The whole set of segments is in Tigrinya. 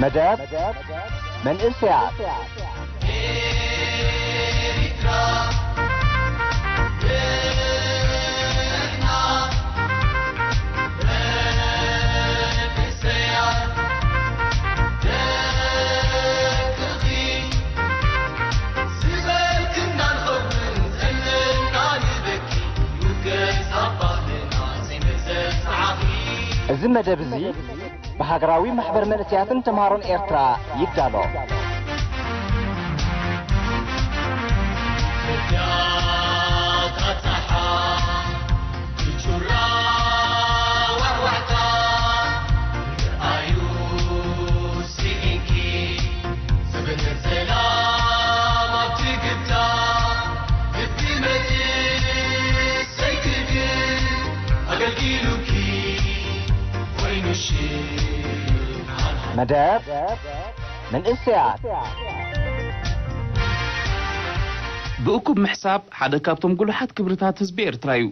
መደብ መንእሰያት። እዚ መደብ እዚ ብሃገራዊ ማሕበር መንእሰያትን ተምሃሮን ኤርትራ ይዳሎ። መደብ መንእሰያት። ብእኩብ ምሕሳብ ሓደ ካብቶም ጉሉሓት ክብርታት ህዝቢ ኤርትራ እዩ።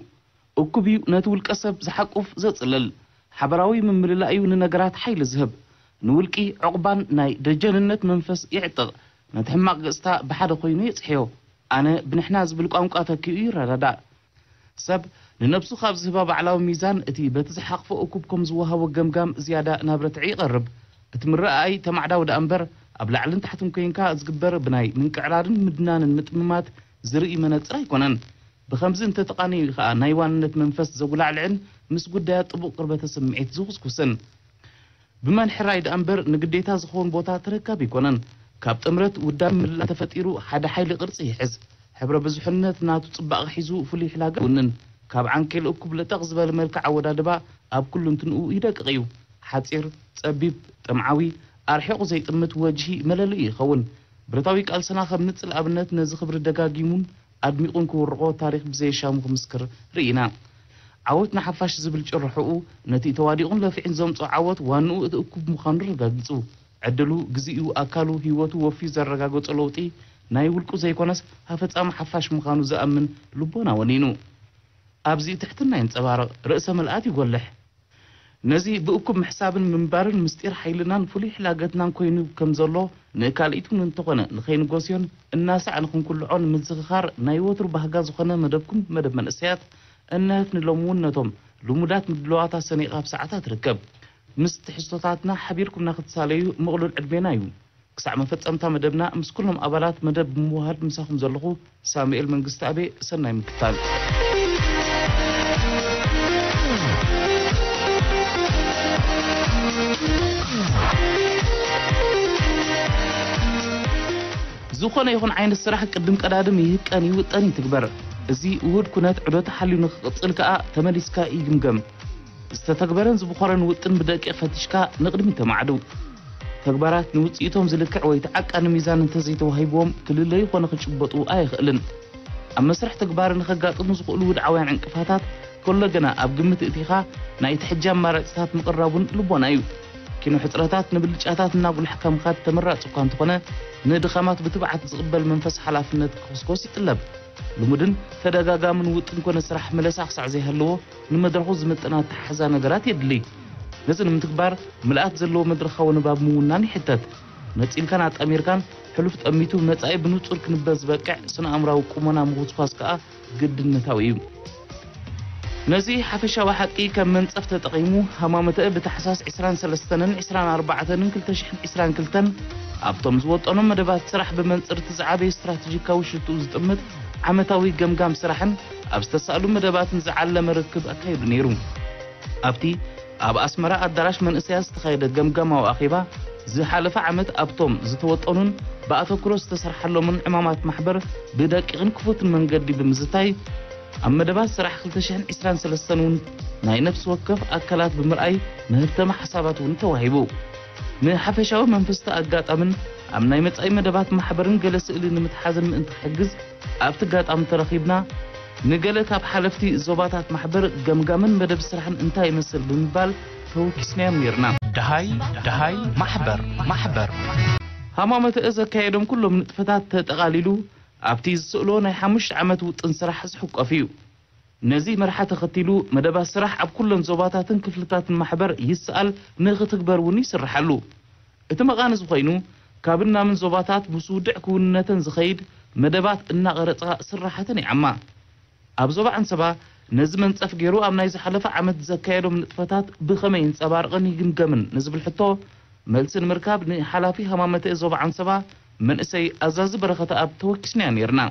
እኩብ እዩ ነቲ ውልቀ ሰብ ዝሓቁፍ ዘጽልል። ሓበራዊ ምምልላእ እዩ ንነገራት ሓይሊ ዝህብ። ንውልቂ ዕቑባን ናይ ደጀንነት መንፈስ ይዕጥቕ። ነቲ ሕማቕ ገጽታ ብሓደ ኮይኑ የጽሕዮ። ኣነ ብንሕና ዝብል ቋንቋ ተኪኡ ይረዳዳእ። ሰብ ንነብሱ ካብ ዝህባ ባዕላዊ ሚዛን እቲ በቲ ዝሓቕፎ እኩብ ከም ዝወሃቦ ገምጋም ዝያዳ ናብ ርትዒ ይቐርብ። እቲ ምረኣኣይ ተማዕዳዊ ደኣ እምበር ኣብ ላዕልን ታሕትን ኮይንካ ዝግበር ብናይ ምንቅዕራርን ምድናንን ምጥምማት ዝርኢ መነጽር ኣይኮነን። ብኸምዚ እንተተቓነዩ ከኣ ናይ ዋንነት መንፈስ ዘጉላዕልዕን ምስ ጉዳያት ጥቡቕ ቅርበተ ስምዒት ዝኹስኩስን። ብመን ሕራይ ደኣ እምበር ንግዴታ ዝኸውን ቦታ ተረካቢ ኣይኮነን። ካብ ጥምረት ውዳብ ምላእ ተፈጢሩ ሓደ ሓይሊ ቅርጺ ይሕዝ። ሕብረ ብዙሕነት ናቱ ጽባቐ ሒዙ ፍሉይ ሕላገ ይውንን። ካብ ዓንኬል እኩብ ለጠቕ ዝበለ መልክዕ ኣወዳድባ ኣብ ኩሉ እንትንኡ ይደቅቕ እዩ። ሓጺር፣ ጸቢብ፣ ጥምዓዊ፣ ኣርሒቑ ዘይጥምት ወጅሂ መለለዩ ይኸውን። ብረታዊ ቃልስና ከም ንጽል ኣብነት ነዚ ክብሪ ደጋጊሙን ኣድሚቑን ክውርቖ ታሪኽ ብዘየሻሙ ክምስክር ርኢና። ዓወት ንሓፋሽ ዝብል ጭርሖኡ ነቲ ተዋዲቑን ለፊዑን ዘምጽኦ ዓወት ዋንኡ እቲ እኩብ ምዃኑ ረጋጊጹ። ዕድሉ፣ ግዜኡ፣ ኣካሉ፣ ህይወቱ ወፍዩ ዘረጋገጾ ለውጢ ናይ ውልቁ ዘይኮነስ ኣፈጻሚ ሓፋሽ ምዃኑ ዝኣምን ልቦና ወኒኑ። ኣብዚ ትሕትና የንጸባርቕ፣ ርእሰ ምልኣት ይጎልሕ። ነዚ ብእኩብ ምሕሳብን ምንባርን ምስጢር ሓይልናን ፍሉይ ሕላገትናን ኮይኑ ከም ዘሎ ንእካልኢት እውን እንተኾነ ንኸይንጎስዮን እናሳዕ ንኽንኩልዖ ንምዝኽኻር ናይ ወትሩ ባህጋ ዝኾነ መደብኩም መደብ መንእሰያት እነሀት ንሎሚ እውን ነቶም ልሙዳት ምድለዋት ኣሰኒቓ ኣብ ሰዓታ ትርከብ። ምስ ትሕዝቶታትና ሓቢርኩምና ክትሳለዩ ምቕሉል ዕድሜና እዩ። ክሳዕ መፈጸምታ መደብና ምስ ኩሎም ኣባላት መደብ ብምውሃድ ምሳኹም ዘለኹ ሳሙኤል መንግስተኣብ። ሰናይ ምክታል። ዝኾነ ይኹን ዓይነት ስራሕ ቅድም ቀዳድም ይህቀን ይውጠን ይትግበር። እዚ ውሁድ ኩነት ዑደት ሓልዩ ንክቕጽል ከኣ ተመሊስካ ይግምገም። ዝተተግበረን ዝቦኸረን ውጥን ብደቂቕ ፈቲሽካ ንቕድሚት ተማዕድው። ተግባራት ንውጽኢቶም ዝልክዕ ወይ ተዓቃኒ ሚዛን እንተዘይተዋሂብዎም ክልለዩ ኮነ ክጭበጡ ኣይኽእልን። ኣብ መስርሕ ተግባር ንኸጋጥሙ ዝኽእሉ ውድዓውያን ዕንቅፋታት ከሎ ግና ኣብ ግምት እቲኻ ናይቲ ሕጂ ኣማራጺታት ምቕራብ እውን ልቦና እዩ። ኪኖ ሕጽረታት ንብልጫታት እናጉላሕካ ምኻድ ተመራጺ እኳ እንተኾነ ንድኻማት ብትብዓት ዝቕበል መንፈስ ሓላፍነት ክኹስኮስ ይጥለብ። ልሙድን ተደጋጋምን ውጥን ኮነ ስራሕ መለሳ ክሳዕ ዘይሃለዎ ንመድረኹ ዝምጥን ኣተሓሕዛ ነገራት የድሊ። ነዚ ንምትግባር ምልኣት ዘለዎ መድረኻዊ ንባብ ምውናን ይሕተት። ነጺልካን ኣጣሚርካን ሕሉፍ ጠሚቱ መጻኢ ብንጹር ክንበብ ዝበቅዕ ስነ ኣእምራዊ ቁመና ምኹስኳስ ከኣ ግድነታዊ እዩ። ነዚ ሓፈሻዊ ሓቂ ከም መንጸፍ ተጠቒሙ ሃማመተአ ብታሕሳስ ዕስራን ሰለስተን ዕስራን ኣርባዕተን ክልተ ሽሕን ዕስራን ክልተን ኣብቶም ዝወጠኖም መደባት ስራሕ ብመንጽር እቲ ዝዓበየ ስትራተጂካዊ ሽትኡ ዝጥምት ዓመታዊ ገምጋም ስራሕን ኣብ ዝተሳእሉ መደባትን ዝዓለመ ርክብ ኣካይዱ ነይሩ። ኣብቲ ኣብ ኣስመራ ኣዳራሽ መንእሰያት ዝተኻየደ ገምጋማዊ ኣኼባ ዝሓለፈ ዓመት ኣብቶም ዝተወጠኑን ብኣተኩሮ ዝተሰርሓሎምን ዕማማት ማሕበር ብደቂቕን ክፉትን መንገዲ ብምዝታይ ኣብ መደባት ስራሕ ክልተ ሽሕን ዕስራን ሰለስተን እውን ናይ ነፍሲ ወከፍ ኣካላት ብምርኣይ መህብተማ ሓሳባት እውን ተዋሂቡ። ንሓፈሻዊ መንፈስቲ ኣጋጣምን ኣብ ናይ መጻኢ መደባት ማሕበርን ገለ ስእሊ ንምትሓዝን ምእንቲ ክሕግዝ ኣብቲ ኣጋጣሚ ተረኺብና ንገለ ካብ ሓለፍቲ ዞባታት ማሕበር ገምጋምን መደብ ስራሕን እንታይ ይመስል ብምባል ተወኪስናዮም ነይርና። ደሃይ ደሃይ ማሕበር ማሕበር ሃማመተአ ዘካየዶም ኩሎም ንጥፈታት ተጠቓሊሉ ኣብቲ ዝስእሎ ናይ ሓሙሽተ ዓመት ውጥን ስራሕ ዝሕቆፍ እዩ። ነዚ መርሓ ተኸቲሉ መደባት ስራሕ ኣብ ኩለን ዞባታትን ክፍልታትን ማሕበር ይሰኣል ንኽትግበር እውን ይስርሓሉ። እቲ መቓን እዚ ኮይኑ፣ ካብን ናብን ዞባታት ምስ ውድዕ ክውንነተን ዝኸይድ መደባት እናቐረጻ ስራሓተን ይዓማ። ኣብ ዞባ ዓንሰባ ነዚ መንጸፍ ገይሩ ኣብ ናይ ዝሓለፈ ዓመት ዘካየዶም ንጥፈታት ብኸመይ ይንጸባርቕን ይግምገምን ንዝብል ሕቶ መልሲ ንምርካብ ንሓላፊ ሃማመተ ዞባ ዓንሰባ መንእሰይ ኣዛዚ በረኸተኣብ ተወኪስናዮ ነይርና።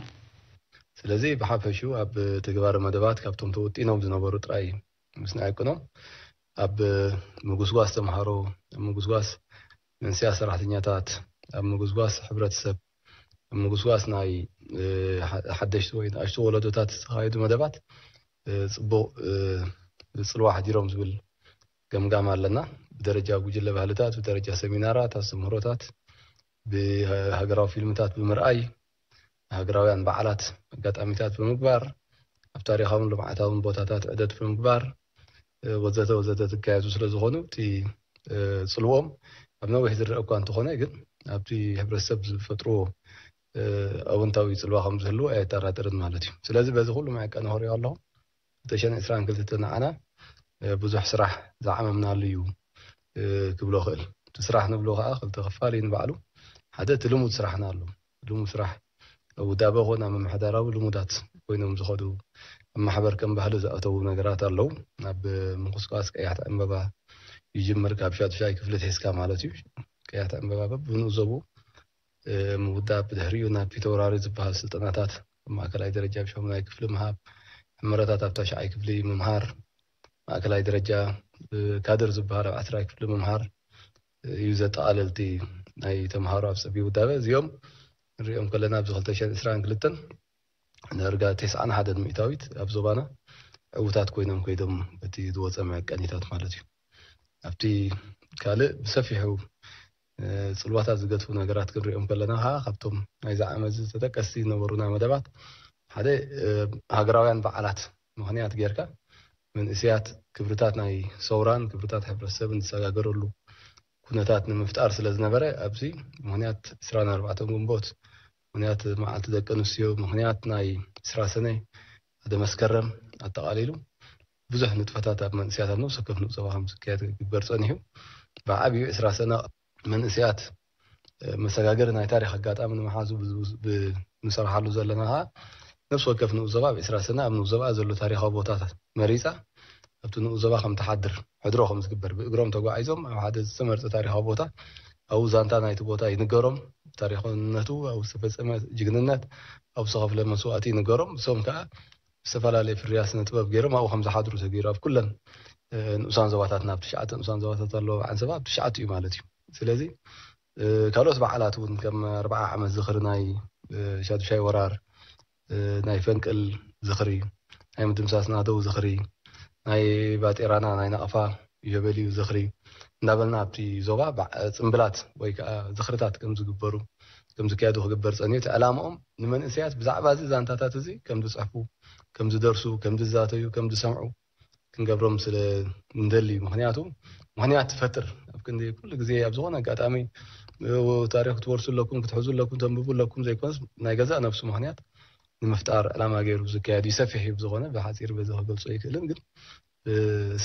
ስለዚ ብሓፈሽኡ ኣብ ትግባረ መደባት ካብቶም ተወጢኖም ዝነበሩ ጥራይ ምስናይ ኣይኮኖም። ኣብ ምጉስጓስ ተምሃሮ፣ ኣብ ምጉስጓስ መንስያ ሰራሕተኛታት፣ ኣብ ምጉስጓስ ሕብረተሰብ፣ ኣብ ምጉስጓስ ናይ ሓደሽቲ ወይ ንኣሽቱ ወለዶታት ዝተኻየዱ መደባት ጽቡቕ ጽልዋ ሓዲሮም ዝብል ገምጋም ኣለና። ብደረጃ ጉጅለ ባህልታት፣ ብደረጃ ሰሚናራት፣ ኣስተምህሮታት፣ ብሃገራዊ ፊልምታት ብምርኣይ፣ ሃገራውያን በዓላት ኣጋጣሚታት ብምግባር፣ ኣብ ታሪኻውን ልምዓታውን ቦታታት ዕደት ብምግባር ወዘተ ወዘተ ዝካየዱ ስለ ዝኾኑ እቲ ጽልዎም ኣብ ነዊሕ ዝረአ እኳ እንተኾነ ግን ኣብቲ ሕብረተሰብ ዝፈጥርዎ ኣወንታዊ ጽልዋ ከም ዝህልዎ ኣየጠራጥርን ማለት እዩ። ስለዚ በዚ ኩሉ መዐቀኒ ክሪኦ ኣለኹ። ክልተ ሽሕን ዕስራን ክልተን ንዓና ብዙሕ ስራሕ ዝዓመምናሉ እዩ ክብሎ ክእል። እቲ ስራሕ ንብሎ ከዓ ክልተ ክፋል እዩ ንባዕሉ። ሓደ እቲ ልሙድ ስራሕና ኣሎ። ልሙድ ስራሕ ኣብ ውዳበ ኮን ኣብ ምምሕዳራዊ ልሙዳት ኮይኖም ዝኸዱ ኣብ ማሕበር ከም ባህሊ ዝኣተዉ ነገራት ኣለዉ። ናብ ምንቅስቃስ ቀያሕቲ ዕምበባ ይጅምር ካብ ሻዱሻይ ክፍሊ ትሒዝካ ማለት እዩ። ቀያሕቲ ዕምበባ በብንኡዘቡ ምውዳብ ብድሕሪኡ ናብ ፊተውራሪ ዝበሃል ስልጠናታት ማእከላይ ደረጃ ብሻሙናይ ክፍሊ ምሃብ ዕምረታት ኣብ ታሽዓይ ክፍሊ ምምሃር ማእከላይ ደረጃ ካድር ዝበሃል ኣብ ዓስራይ ክፍሊ ምምሃር እዩ ዘጠቓልል እቲ ናይ ተምሃሮ ኣብ ጸቢ ውዳበ እዚኦም ንሪኦም ከለና ኣብዚ ክልተ ሽሕን ዕስራን ክልተን ንእርጋ ተስዓን ሓደን ሚእታዊት ኣብ ዞባና ዕዉታት ኮይኖም ከይዶም እቲ ዝወፀ መዕቀኒታት ማለት እዩ። ኣብቲ ካልእ ብሰፊሑ ፅልዋታት ዝገድፉ ነገራት ክንሪኦም ከለና ከዓ ካብቶም ናይዚ ዓመት እዚ ተጠቀስቲ ዝነበሩና መደባት ሓደ ሃገራውያን በዓላት ምኽንያት ጌርካ መንእስያት ክብርታት ናይ ሰውራን ክብርታት ሕብረተሰብን ዝሰጋገረሉ ኩነታት ንምፍጣር ስለ ዝነበረ ኣብዚ ምኽንያት ዕስራን ኣርባዕተን ግንቦት ምኽንያት መዓልቲ ደቂ ኣንስትዮ ምኽንያት ናይ ዕስራ ሰነ ሓደ መስከረም ኣጠቓሊሉ ብዙሕ ንጥፈታት ኣብ መንእስያት ኣብ ነብሲ ወከፍ ንኡስ ዞባ ከም ዝካየድ ክግበር ጸኒሑ ብዓብዩ ዕስራ ሰነ መንእስያት መሰጋገሪ ናይ ታሪኽ ኣጋጣሚ ንምሓዙ ንሰርሓሉ ዘለና ከዓ ነብሲ ወከፍ ንኡስ ዞባ ኣብ ዕስራ ሰነ ኣብ ንኡስ ዞባ ዘሎ ታሪኻዊ ቦታታት መሪፃ ኣብቲ ንኡስ ዞባ ከም ትሓድር ሕድሮ ከም ዝግበር ብእግሮም ተጓዒዞም ኣብ ሓደ ዝተመርፀ ታሪኻዊ ቦታ ኣብኡ ዛንታ ናይቲ ቦታ ይንገሮም ታሪኽነቱ ኣብኡ ዝተፈፀመ ጅግንነት ኣብኡ ዝተኸፍለ መስዋእቲ ይንገሮም እሶም ከዓ ዝተፈላለየ ፍርያ ስነ ጥበብ ገይሮም ኣብኡ ከም ዝሓድሩ ተገይሩ ኣብ ኩለን ንኡሳን ዞባታትና ኣብ ትሽዓተ ንኡሳን ዞባታት ኣለዎ ዓንሰባ ኣብ ትሽዓተ እዩ ማለት እዩ ስለዚ ካልኦት በዓላት እውን ከም ኣርባዓ ዓመት ዝኽሪ ናይ ሻዱሻይ ወራር ናይ ፈንቅል ዝኽሪ ናይ ምድምሳስ ናደው ዝኽሪ ናይ ባጤራና ናይ ናቕፋ ጀበልዩ ዝኽሪ እንዳበልና ኣብቲ ዞባ ጽምብላት ወይ ከዓ ዝኽርታት ከም ዝግበሩ ከም ዝካየዱ ክግበር ጸኒዩ እቲ ዕላምኦም ንመንእሰያት ብዛዕባ እዚ ዛንታታት እዚ ከም ዝፅሕፉ ከም ዝደርሱ ከም ዝዛተዩ ከም ዝሰምዑ ክንገብሮም ስለ እንደሊ ምክንያቱ ምክንያት ትፈጥር ኣብ ክንዲ ኩሉ ግዜ ኣብ ዝኾነ ኣጋጣሚ ታሪክ ክትወርሱ ኣለኩም ክትሕዙ ኣለኩም ተንብቡ ኣለኩም ዘይኮነስ ናይ ገዛእ ነብሱ ምክንያት ንምፍጣር ዕላማ ገይሩ ዝካየድ እዩ ሰፊሕ እዩ ብዝኾነ ብሓፂር በዚ ክገልፆ ይክእልን ግን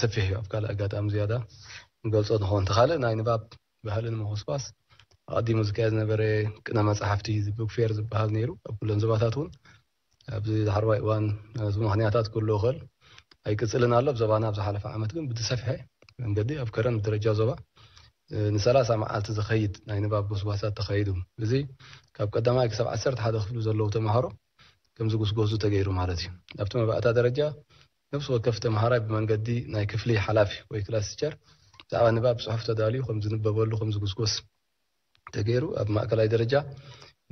ሰፊሕ እዩ ኣብ ካልእ ኣጋጣሚ ዝያዳ ንገልፆ ንኸውን ተካልእ ናይ ንባብ ባህልን ምኹስኳስ ኣቐዲሙ ዝካየድ ዝነበረ ቅነ መፅሓፍቲ እዚ ቡክ ፌር ዝበሃል ነይሩ ኣብ ኩለን ዞባታት እውን ኣብዚ ዝሓርባይ እዋን ነቲ ምኽንያታት ክህልዎ ይኽእል ኣይቅፅልን ኣሎ ኣብ ዞባና ኣብ ዝሓለፈ ዓመት ግን ብዝሰፍሐ መንገዲ ኣብ ከረን ብደረጃ ዞባ ንሰላሳ መዓልቲ ዝኸይድ ናይ ንባብ ጎስጓሳት ተኻይዱ እዚ ካብ ቀዳማይ ክሳብ ዓሰርተ ሓደ ክፍሊ ዘለዉ ተምሃሮ ከም ዝጉስጎሱ ተገይሩ ማለት እዩ ኣብቲ መባእታ ደረጃ ነብሲ ወከፍ ተምሃራይ ብመንገዲ ናይ ክፍሊ ሓላፊ ወይ ክላስ ቲቸር ብዛዕባ ንባብ ብፅሑፍ ተዳልዩ ከም ዝንበበሉ ከም ዝጉስጎስ ተገይሩ ኣብ ማእከላይ ደረጃ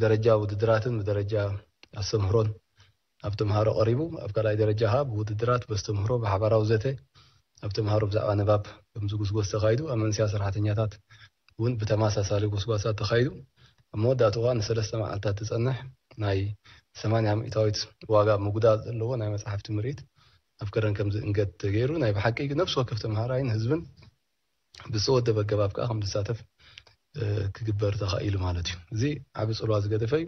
ደረጃ ውድድራትን ብደረጃ ኣስተምህሮን ኣብ ተምሃሮ ቀሪቡ ኣብ ካልኣይ ደረጃ ከዓ ብውድድራት በስተምህሮ ብሓባራዊ ዘተ ኣብ ተምሃሮ ብዛዕባ ንባብ ከም ዝጉስጎስ ተኻይዱ ኣብ መንስያ ሰራሕተኛታት እውን ብተመሳሳሊ ጎስጓሳት ተኻይዱ ኣብ መወዳእቱ ከዓ ንሰለስተ መዓልታት ትፀንሕ ናይ ሰማንያ ሚእታዊት ዋጋ ምጉዳል ዘለዎ ናይ መፅሓፍቲ ምርኢት ኣብ ከረን ከም ዝእንገድ ተገይሩ ናይ ብሓቂ ነብሲ ወከፍ ተምሃራይን ህዝብን ብዝተወደበ ኣገባብ ከዓ ከም ዝሳተፍ ክግበር ተኻኢሉ ማለት እዩ እዚ ዓብ ፅልዋ ዝገደፈ እዩ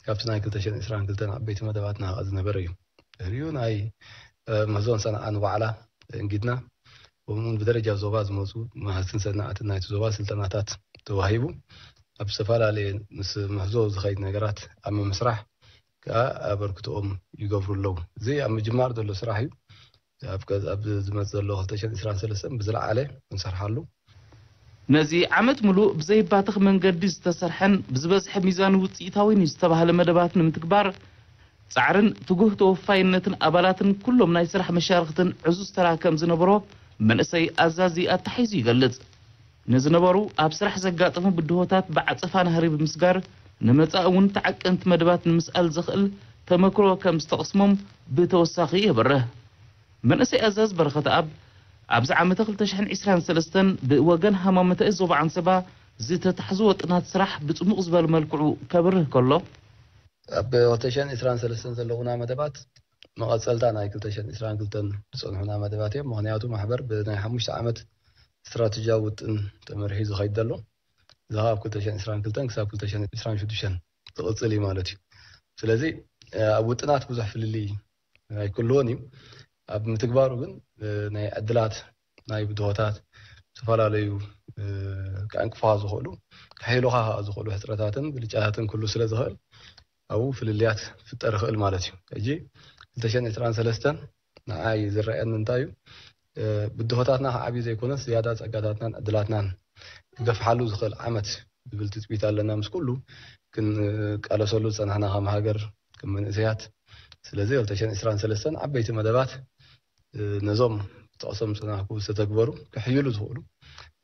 ካብቲ ናይ ክልተ ሽሕን ዕስራን ክልተን ዓበይቲ መደባትና ከዓ ዝነበረ እዩ ድሕሪኡ ናይ ምህዞን ሰንዓን ዋዕላ እንጊድና ከምኡውን ብደረጃ ዞባ ዝመፁ መሃዝትን ሰናዕትን ናይቲ ዞባ ስልጠናታት ተዋሂቡ፣ ኣብ ዝተፈላለየ ምስ ምህዞ ዝኸይድ ነገራት ኣብ ምምስራሕ ከዓ ኣበርክትኦም ይገብሩ ኣለዉ። እዚ ኣብ ምጅማር ዘሎ ስራሕ እዩ። ኣብ ቀ-፣ ኣብ ዝመጽእ ዘሎ ክልተ ሽሕን ዕስራን ሰለስተን ብዝለዓለ ክንሰርሓሉ። ነዚ ዓመት ምሉእ ብዘይባተኽ መንገዲ ዝተሰርሐን ብዝበዝሐ ሚዛን ውጽኢታዊን እዩ ዝተባህለ መደባት ንምትግባር፣ ጻዕርን ትጉህ ተወፋይነትን ኣባላትን ኩሎም ናይ ስራሕ መሻርኽትን ዕዙዝ ተራ ከም ዝነበሮ መንእሰይ ኣዛዚ ኣተሓሒዙ ይገልጽ። ንዝነበሩ ኣብ ስራሕ ዘጋጠሙ ብድሆታት ብዓጸፋ ናህሪ ብምስጋር፣ ንመጻኢ እውን ተዓቀንቲ መደባት ንምስኣል ዘኽእል ተመክሮ ከም ዝተቐስሞም ብተወሳኺ የብርህ። መንእሰይ ኣዛዝ በረኸት ኣብ፣ ኣብዚ ዓመተ ክልተ ሽሕን ዕስራን ሰለስተን ብወገን ሃማመተ ዞባ ዓንሰባ ዝተታሕዙ ወጥናት ስራሕ ብጽሙቕ ዝበለ መልክዑ ከብርህ ከሎ፣ ኣብ ክልተ ሽሕን ዕስራን ሰለስተን ዘለዉና መደባት መቐጸልታ ናይ ክልተ ሽሕን ዕስራን ክልተን ዝጸንሑና መደባት እዮም። ምኽንያቱ ማሕበር ብናይ ሓሙሽተ ዓመት ስትራቴጂያዊ ውጥን ተመሪሑ ዝኸይድ ዘሎ፣ እዚ ካብ ክልተ ሽሕን ዕስራን ክልተን ክሳብ ክልተ ሽሕን ዕስራን ሽዱሽተን ዝቕጽል እዩ ማለት እዩ። ስለዚ፣ እ፣ ኣብ ውጥናት ብዙሕ ፍልልይ ኣይክህልዎን እዩ። ኣብ ምትግባሩ ግን፣ እ፣ ናይ ዕድላት፣ ናይ ብድሆታት፣ ዝተፈላለዩ፣ እ፣ ከዕንቅፉኻ ዝኽእሉ፣ ከሕይሉኻ ከኣ ዝኽእሉ ሕጽረታትን ብልጫታትን ክህሉ ስለ ዝኽእል፣ ኣብኡ ፍልልያት ክፍጠር ይኽእል ማለት እዩ። ሕጂ ክልተ ሽሕን ዕስራን ሰለስተን ንዓይ ዝረኣየኒ እንታይ እዩ? እ፣ ብድሆታትና ክዓብዩ ዘይኮነስ ዝያዳ ጸጋታትናን ዕድላትናን ክገፍሓሉ ዝኽእል ዓመት ዝብል ትጽቢት ኣለና። ምስ ኩሉ ክንቃለሰሉ ዝጸናሕና ከም ሃገር፣ ከም መንእሰያት። ስለዚ ክልተ ሽሕን ዕስራን ሰለስተን ዓበይቲ መደባት፣ እ፣ ነዞም ጠቕሶም ዝጸናሕኩ ዝተተግበሩ ክሕይሉ ዝኽእሉ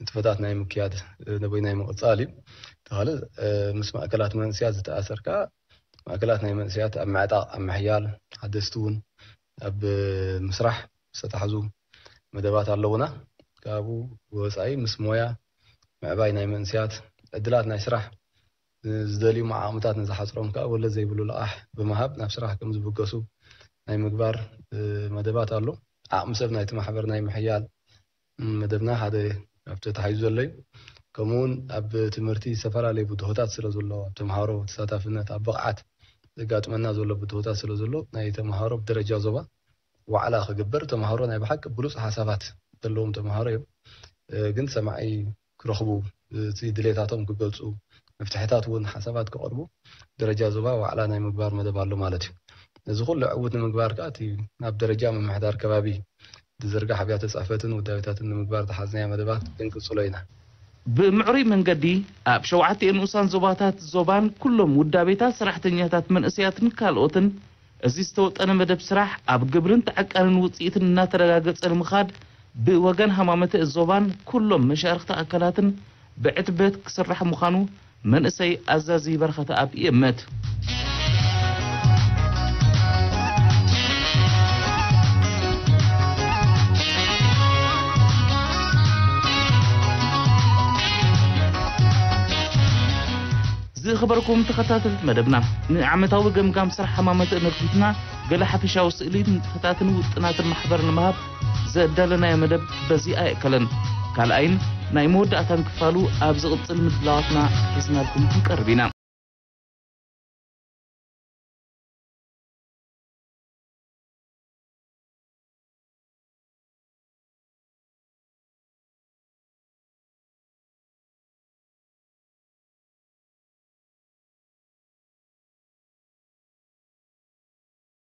ንጥፈታት ናይ ምክያድ፣ እ፣ ወይ ናይ ምቕጻል እዩ። ተኻለ፣ እ፣ ምስ ማእከላት መንእሰያት ዝተኣሰር ከኣ ማእከላት ናይ መንእሰያት ኣብ ምዕጣቕ፣ ኣብ ምሕያል፣ ሓደስቲ እውን ኣብ ምስራሕ ዝተታሕዙ መደባት ኣለዉና። ካብኡ ብወጻኢ ምስ ሞያ ምዕባይ ናይ መንእሰያት ዕድላት ናይ ስራሕ ዝደልዩ ዓቕምታት ንዝሓጽሮም ከኣ ወለድ ዘይብሉ ልቓሕ ብምሃብ ናብ ስራሕ ከም ዝብገሱ ናይ ምግባር፣ እ፣ መደባት ኣሎ። ዓቕሚ ሰብ ናይቲ ማሕበር ናይ ምሕያል መደብና ሓደ ካብቲ ተታሒዙ ዘሎ እዩ። ከምኡውን ኣብ ትምህርቲ ዝተፈላለዩ ብድሆታት ስለ ዘሎ፣ ኣብ ተምሃሮ ተሳታፍነት፣ ኣብ ብቕዓት ዘጋጥመና ዘሎ ብድሆታት ስለ ዘሎ፣ ናይ ተምሃሮ ብደረጃ ዞባ ዋዕላ ክግበር፣ ተምሃሮ ናይ ብሓቂ ብሉጽ ሓሳባት ዘለዎም ተምሃሮ እዮም። እ፣ ግን ሰማዒ ክረኽቡ፣ እቲ ድሌታቶም ክገልጹ፣ መፍትሕታት እውን ሓሳባት ክቐርቡ ደረጃ ዞባ ዋዕላ ናይ ምግባር መደብ ኣሎ ማለት እዩ። ነዚ ኩሉ ዕዉት ንምግባር ከኣ እቲ ናብ ደረጃ ምምሕዳር ከባቢ ዝዝርጋሕ ኣብያተ ጽሕፈትን ውዳቤታትን ንምግባር ዝሓዝናዮ መደባት ክንቅጽሎ ኢና። ብምዕሩይ መንገዲ ኣብ ሸውዓተ ንኡሳን ዞባታት ዞባን ኩሎም ውዳቤታት ሰራሕተኛታት መንእሰያትን ካልኦትን እዚ ዝተወጠነ መደብ ስራሕ ኣብ ግብርን ተዓቃንን ውጽኢትን እናተረጋገጸ ንምኻድ ብወገን ሃማመተ ዞባን ኩሎም መሻርኽቲ ኣካላትን ብዕትበት ክስራሕ ምዃኑ መንእሰይ ኣዛዚ በረኸተ ኣብ ይእምት። ዝኸበርኩም ተኸታተልቲ መደብና፣ ንዓመታዊ ገምጋም ስራሕ ሃማመተ ነጊትና ገለ ሓፈሻዊ ስእሊ ንጥፈታትን ውጥናትን ማሕበር ንምሃብ ዘዳለናዮ መደብ በዚ ኣየእከለን። ካልኣይን ናይ መወዳእታን ክፋሉ ኣብ ዝቕጽል ምድላዋትና ሒዝናልኩም ክንቀርብ ኢና።